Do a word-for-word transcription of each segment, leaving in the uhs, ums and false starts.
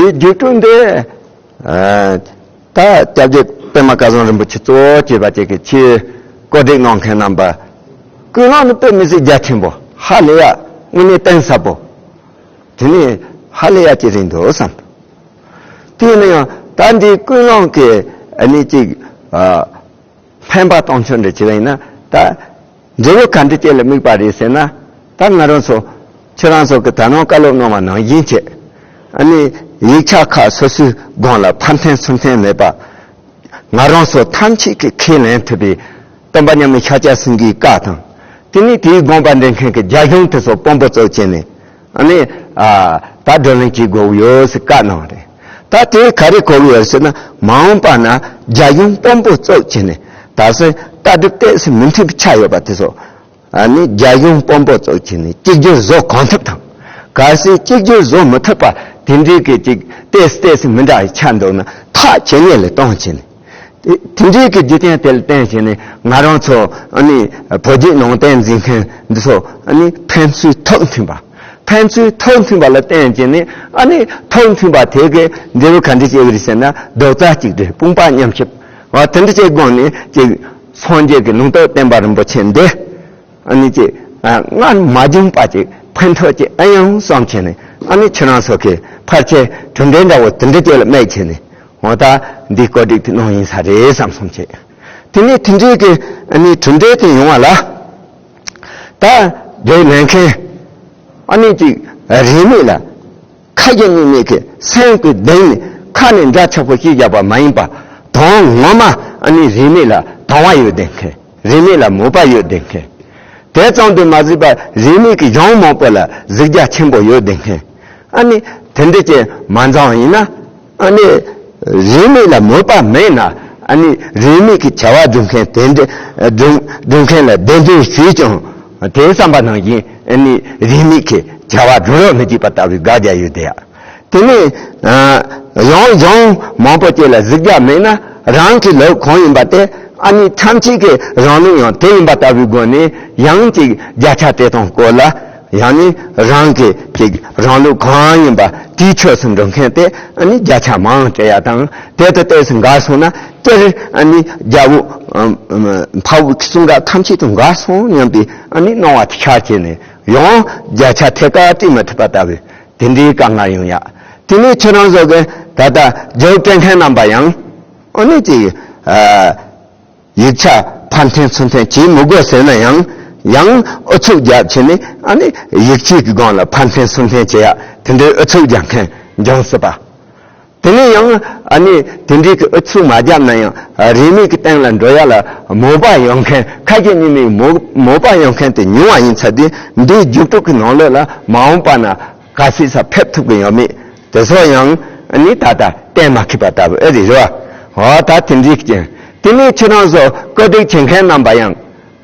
དེའི་རྒྱུད་དྲུག་འདི། ཨ། ད་སྐྱབས་རྗེ་པདྨ་བཀའ་བཟང་རིན་པོ་ཆེ་གཙོ་བོ་བྱས་པ་ཅིག་གིས་ཆེས་བཀོད་སྒྲིག་གནང་མཁན་རྣམ་པ། ཀུན་སློང་ནི་དཔེ་མི་སྲིད་རྒྱ་ཆེན་པོ། ཧ་ལས་ཡ། དངོས་གནས་གཏིང་ཟབ་པོ། དེ་ནི་ཧ་ལས་ཡ་ཅིག་རེད་འདུག་བསམ། དེ་ནི་ཡང་ད་འདི་ཀུན་སློང་གི་ཨ་ནི་ཅིག་ཨ། ཕན་པ་གཏོང་ཕྱོགས་འདྲ་བྱས་པ་ཡིན་ན། ད་འབྲས་བུ་ག་འདྲ་ཅིག་ལ་དམིགས་པ་རེད་ཟེར་ན། ད་ང་རང་ཚོ། ཁྱེད་རང་ཚོ་གི་ད་ནང་བཀའ་སློབ་གནང་བ་ནང་བཞིན་བྱས། ཨ་ནི་ཡིག་ཆ་ཁག་སོ་སོའི་སྒང་ལ་ཕར་འཐེན་ཚུར་འཐེན་མེད་པ། ང་རང་ཚོ་ཐམས་ཅད་ཀྱིས་ཁས་ལེན་ཐུབ་པའི་སྟོན་པ་མཉམ་མེད་ཤཱཀྱ་སེང་གེའི་བཀའ་དང་། དེ་ནས་དེའི་དགོངས་པ་འགྲེལ་མཁན་གྱི་རྒྱ་གཞུང་དེ་ཚོ་དཔོན་པོ་བཙུགས་བྱས་ནས། ཨ་ནི། ཨ། ད་བགྲོ་གླེང་བྱེད་དགོས་ཀྱི་ཡོད་ཟེར་བཀའ་གནང་བ་རེད། ད་དེ་ག་རེ་གོ་གི་ཡོད་ཟེར་ན། མ་འོངས་པ་ན་རྒྱ་གཞུང་དཔོན་པོ་བཙུགས་བྱས་ནས། ད་སེ་ལྟ་གྲུབ་ཏོག་ཙམ་མི་མཐུན་པའི་ཆ་ཡོད་པ་དེ་ཚོ། ཨ་ནི་རྒྱ་གཞུང་དཔོན་པོ་བཙུགས་བྱས་ནས་གཅིག་གྱུར་བཟོ་གང་ཐུབ་དང་། གལ་སྲིད་གཅིག་གྱུར་བཟོ་མི་ཐུབ་པ་དེ་འདྲའི་གི་ཅིག་ཏོག་ཙམ་ཏོག་ཙམ་མི་འདྲ་བའི་ཆ་འདུག་ན། ཐག་ཇེ་ཉེ་ལ་གཏོང་བྱས་ནས། དེ་དེ་འདྲའི་གི་རྒྱུ་རྐྱེན་དེ་ལ་བརྟེན་བྱས་ནས། ང་རང་ཚོ་ཨ་ནི་བོད་བརྒྱུད་ནང་བསྟན་འཛིན་མཁན་འདི་ཚོ་ཨ་ནི་ཕན་ཚུན་ཐུགས་མཐུན་པ། ཕན་ཚུན་ཐུགས་མཐུན་པ་ལ་བརྟེན་བྱས་ནས། ཨ་ནི་ཐུགས་མཐུན་པ་དེ་གིས་འབྲས་བུ་ག་འདྲ་སྐྱེ་གི་རེད་ཟེར་ན། རྡོག་རྩ་གཅིག་སྒྲིལ། དཔུང་པ་མཉམ་གཤིབ། འོ་དེ་འདྲ་བྱས་སྒང་ནས་ཅིག་སངས་རྒྱས་ཀྱི་ལུང་རྟོགས་བསྟན་པ་རིན་པོ་ཆེ་འདི། ཨ་ནི་ཅིག་ཨ། སྔར་མ་བྱུང་བ་ཅིག་ཕན་ཐོགས་ཅིག་ཨེ་ཡོང་བསམ་བྱས་ནས། ཨ་ནི་ཁྱེད་རང་ཚོ་གིས་ཕལ་ཆེར་གྲུབ་འབྲས་འདྲ་བོ་དེ་འདྲ་ཅིག་ལ་དམིགས་བྱས་ནས། འོ་ད་འདི་བཀོད་སྒྲིག་དེ་གནང་ཡིན་ས་རེད་བསམ་སོང་བྱས། དེ་ནས་དེ་འདྲའི་གི་ཨ་ནི་གྲུབ་འབྲས་དེ་ཡོང་བ་ལ། ད་བགྲོ་གླེང་མཁན་ཨ་ནི་ཅིག་རིས་མེད་ལ། ཁ་ཞེ་གཉིས་མེད་ཀྱི་སེམས་ཀྱི་གཏིང་ནས། ཁ་ནས་འདྲ་ཆགས་པོ་ཞིག་བཞག་པ་མ་ཡིན་པ། དོན་ངོ་མ་ཨ་ནི་རིས་མེད་ལ་དང་བ་ཡོད་བསྡད་མཁན། རིས་མེད་ལ་མོས་པ་ཡོད་བསྡད་མཁན། དེ་ཙམ་དུ་མ་ཟད་པར་རིས་མེད་ཀྱི་གཞུང་མང་པོ་ལ་གཟིགས་རྒྱ་ཆེན་པོ་ཡོད་བསྡད་མཁན། ཨ་ནི་དེ་འདྲ་ཅིག་མ་འཛོམས་ཡིན་ན། ཨ་ནི་རིས་མེད་ལ་མོས་པ་མེད་ན། ཨ་ནི་རིས་མེད་ཀྱི་བྱ་བ་སྒྲུབ་མཁན་དེ་འདྲ་སྒྲུབ་སྒྲུབ་མཁན་ལ་གདན་འདྲེན་ཞུས་ཀྱང་། དེ་བསམ་པ་ནང་བཞིན་ཨ་ནི་རིས་མེད་ཀྱི་བྱ་བ་སྒྲུབ་རོགས་མི་བྱེད་པ་ལྟ་བུའི་དགག་རྒྱ་ཡོད་དེ་ཡ། དེ་ནས་ཨ་ཡང་གཞུང་མང་པོ་ཅིག་ལ་གཟིགས་རྒྱ་མེད་ན། རང་གི་ལུགས་གང་ཡིན་པ་དེ། ཨ་ནི་ཐམས་ཅད་ཀྱི་རང་ལུགས་ཡང་དེ་ཡིན་པ་ལྟ་བུའི་སྒོ་ནས། ཡང་ཅིག་བརྒྱ་ཆ་དེ་དང་སྐོར་ལ། ཡང་ནི་རང་གི་ཅིག་རང་ལུགས་གང་ཡིན་པ་དེའི་ཕྱོགས་སུ་འགྲོ་མཁན་དེ། ཨ་ནི་བརྒྱ་ཆ་མང་སྤྲད་ཡ་དང་། དེ་དང་ཏོག་ཙམ་འགལ་སོང་ན། སྤྱིར་ཨ་ནི་རྒྱལ་པོ་ཨམ་ཨམ་འཕགས་པའི་གསུང་འགག་ཐམས་ཅད་དང་འགལ་སོང་སྙམ་པའི་ཨ་ནི་སྣང་བ་དེ་ཤར་བྱས་ནས། ཡང་བརྒྱ་ཆ་ཐད་ཀར་སྤྲད་མི་ཐུབ་པ་ལྟ་བུའི་དེ་འདྲའི་དཀའ་ངལ་ཡོང་ཡ། དེ་ནས་ཁྱེད་རང་ཚོ་གི་ད་ལྟ་རྒྱུགས་སྤྲད་མཁན་རྣམ་པ་ཡང་ཨ་ནི་ཅིག་ཨ། ཡིག་ཆ་ཕར་འཐེན་ཚུར་འཐེན་བྱེད་མི་དགོས་ཟེར་ན་ཡང་། ཡང་ཨུ་ཚུགས་རྒྱབ་བྱས་ནས། ཨ་ནི་ཡིག་ཆའི་གི་སྒང་ལ་ཕར་འཐེན་ཚུར་འཐེན་བྱེད་ཡ་དེ་འདྲའི་ཨུ་ཚུགས་རྒྱག་མཁན་འབྱུང་སྲིད་པ། དེ་ནས་ཡང་ཨ་ནི་དེ་འདྲའི་གི་ཨུ་ཚུགས་མ་བརྒྱབ་ན་ཡང་། རིས་མེད་ཀྱི་སྟེང་ལ་འགྲོ་ཡ་ལ་མོས་པ་ཡོད་མཁན། ཁ་ཞེ་གཉིས་མེད་མོས་མོས་པ་ཡོད་མཁན་དེ་ཉུང་བ་ཡིན་ཚ་དུས། འདིའི་རྒྱུགས་སྤྲོད་ཀྱི་ནང་ལོགས་ལ་མ་འོངས་པ་ན་ག་ཚོད་ཙམ་ཕེབས་ཐུབ་ཀྱི་ཡོད་མེད་དེ་ཚོ་ཡང་ཨ་ནི་ད་ལྟ་གཏན་མ་འཁེལ་པ་ལྟ་བུ་ཨེ་རེད། རེད་བ། འོ་ད་དེ་འདྲའི་རྐྱེན། དེ་ནས་ཁྱེད་རང་ཚོ་བཀོད་སྒྲིག་བྱེད་མཁན་རྣམ་པ་ཡང་།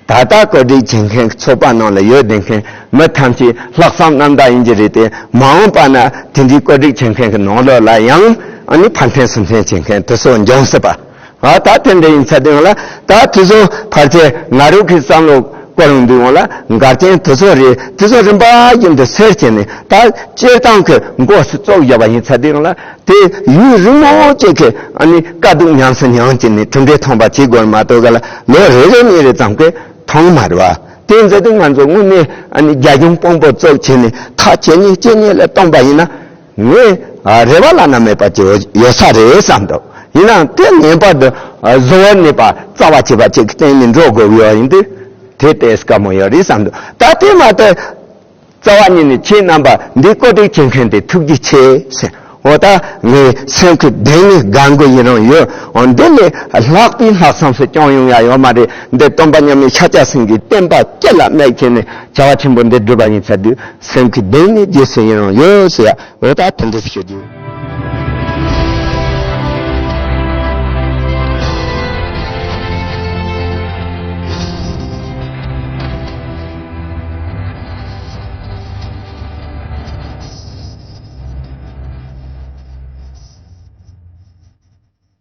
ད་ལྟ་བཀོད་སྒྲིག་བྱེད་མཁན་གྱི་ཚོགས་པ་ནང་ལ་ཡོད་བསྡད་མཁན་མི་ཐམས་ཅད་ལྷག་བསམ་རྣམ་དག་ཡིན་གྱི་རེད་དེ། མ་འོངས་པ་ན་དེ་འདྲའི་བཀོད་སྒྲིག་བྱེད་མཁན་གྱི་ནང་ལོགས་ལ་ཡང་ཨ་ནི་ཕར་འཐེན་ཚུར་འཐེན་བྱེད་མཁན་དེ་ཚོ་འབྱུང་སྲིད་པ། ཨ། ད་དེ་འདྲ་ཡིན་ཚ་དུས་ལ། ད་དེ་ཚོ་ཕལ་ཆེར་ང་རང་གི་བསམ་བློ་སྐོར་ཡོང་དུས་ལ། འགལ་རྐྱེན་དེ་ཚོ་རེད། དེ་ཚོ་རིམ་པ་བཞིན་དུ་སེལ་བྱས་ནས། ད་སྤྱིར་བཏང་གི་འགོ་སུ་བཙུགས་བཞག་པ་ཡིན་ཚ་དུས་ལ། དེ་ཡུན་རིང་མོ་ཅིག་གི་ཨ་ནི་དཀའ་སྡུག་ཉམས་སུ་མྱངས་བྱས་ནས་གྲུབ་འབྲས་ཐོན་པ་བྱེད་དགོས་མ་གཏོགས། ག་ལ་ལོ་རེ་རེ་གཉིས་རེ་ཙམ་གྱིས་ཐོན་མ་རེད་བ། དེ་ཡིན་ཚ་དུས་ང་ཚོ་དངོས་གནས་ཨ་ནི་རྒྱ་གཞུང་དཔོན་པོ་བཙུགས་བྱས་ནས་ཐག་ཇེ་ཉེ་ཇེ་ཉེ་ལ་གཏོང་པ་ཡིན་ན། ངས་ཨ་རེ་བ་བླ་ན་མེད་པ་ཅིག་ཡོད་ས་རེད་བསམ་འདུག་ཡིན་ནའང་དེ་ངེས་པར་དུ་ཨ་གཟུ་བོར་གནས་པ་རྩ་བ་ཆེ་བ་ཅིག་གི་སྟེང་ནས་འགྲོ་དགོས་ཀྱི་ཡོད་ཡིན་དུས། དེ་ལྟས་དཀའ་མོ་ཡོད་རེད་བསམ་འདུག་ད་དེ་མ་གཏོགས། རྩ་བ་ཉིད་ནས་ཁྱེད་རྣམ་པ་འདི་བཀོད་སྒྲིག་བྱེད་མཁན་དེ་ཐུགས་རྗེ་ཆེ་ཟེར། འོ་ད་ངའི་སེམས་ཀྱི་གཏིང་ནས་དགའ་མགུ་ཡིན་རང་ཡོད། འོ་འདི་ལས་ལྷག་པའི་ལྷག་བསམ་ཞིག་ཀྱང་ཡོང་ཡ་ཡོད་མ་རེད། འདི་སྟོན་པ་མཉམ་མེད་ཤཱཀྱ་སེང་གེའི་བསྟན་པ་སྤྱི་ལ་དམིགས་བྱས་ནས་བྱ་བ་ཆེན་པོ་འདི་བསྒྲུབས་པ་ཡིན་ཚ་དུས། སེམས་ཀྱི་གཏིང་ནས་རྗེས་སུ་ཡི་རང་ཡོད་ཟེར་ཡ། འོ་ད་དེ་འདྲ་ཞུ་རྒྱུ།